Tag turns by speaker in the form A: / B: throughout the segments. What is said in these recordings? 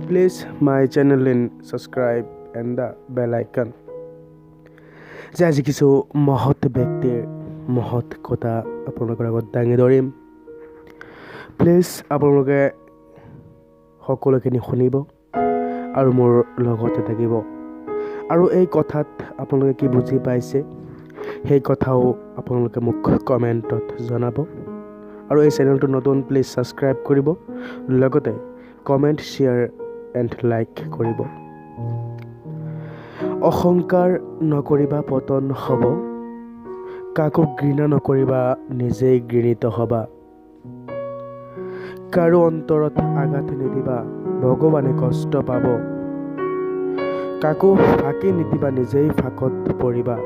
A: Please my channel in subscribe and the bell icon. যে আজি কিছু মহৎ ব্যক্তিৰ মহৎ কথা আপোনালোকৰ আগত দাঙি ধৰিম। প্লিজ আপোনালোকে সকলোখিনি শুনিব আৰু মোৰ লগতে থাকিব আৰু এই কথাত আপোনালোকে কি বুজি পাইছে, সেই কথাও আপোনালোকে মোক কমেণ্টত জনাব। আৰু এই চেনেলটো নতুন, প্লিজ ছাবস্ক্ৰাইব কৰিব, লগতে কমেণ্ট, শ্বেয়াৰ এণ্ড লাইক কৰিব। অহংকাৰ নকৰিবা, পতন হ'ব। কাকো ঘৃণা নকৰিবা, নিজেই ঘৃণিত হ'বা। কাৰো অন্তৰত আঘাত নিদিবা, ভগৱানে কষ্ট পাব। কাকো ফাঁকি নিদিবা, নিজেই ফাঁকত পৰিবা।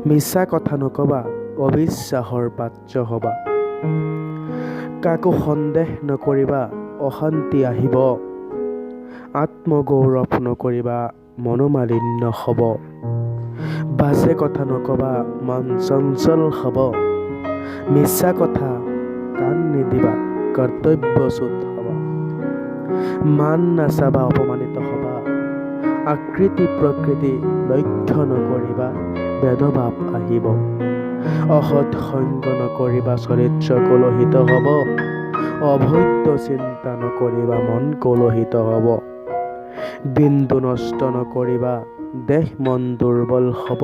A: মিছা কথা নকবা, অবিশ্বাসৰ পাত্ৰ হ'বা। কাকো সন্দেহ নকৰিবা, অশান্তি আহিব। আত্মগৌৰৱ নকৰিবা, মনোমালিন্য হ'ব। বাজে কথা নকবা, মন চঞ্চল হ'ব। মিছা কথা কাণ নিদিবা, কৰ্তব্যচ্যুত হ'বা। মান নাচাবা, অপমানিত হ'বা। আকৃতি প্ৰকৃতি লক্ষ্য নকৰিবা, ভেদভাৱ আহিব। অসৎ সংগ নকৰিবা, চৰিত্ৰ কলুষিত হ'ব। অবৈধ চিন্তা নকৰিবা, মন কলুষিত হ'ব। বিন্দু নষ্ট নকৰিবা, দেহ মন দুৰ্বল হ'ব।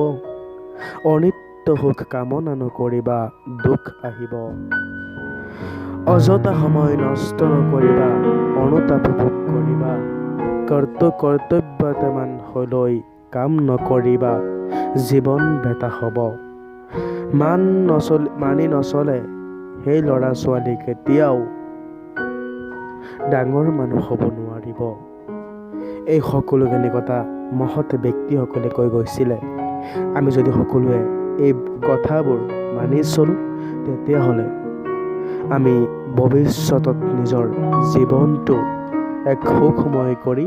A: অনিত্য সুখ কামনা নকৰিবা, দুখ আহিব। অযথা সময় নষ্ট নকৰিবা, অনুতাপ ভোগ কৰিবা। কৰ্তব্যমান লৈ কাম নকৰিবা, জীৱন বেয়া হ'ব। মানি নচলে সেই ল'ৰা ছোৱালী কেতিয়াও ডাঙৰ মানুহ হ'ব নোৱাৰিব। এই সকলোখিনি কথা মহৎ ব্যক্তিসকলে কৈ গৈছিলে। আমি যদি সকলোৱে এই কথাবোৰ মানি চলোঁ, তেতিয়াহ'লে আমি ভৱিষ্যতত নিজৰ জীৱনটো এক সুখময় কৰি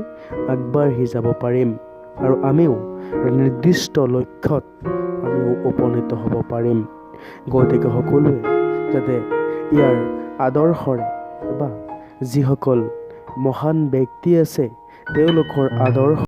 A: আগবাঢ়ি যাব পাৰিম আৰু আমিও নিৰ্দিষ্ট লক্ষ্যত আমিও উপনীত হ'ব পাৰিম। গতিকে সকলোৱে যাতে ইয়াৰ আদৰ্শৰে বা যিসকল মহান ব্যক্তি আছে, তেওঁলোকৰ আদৰ্শ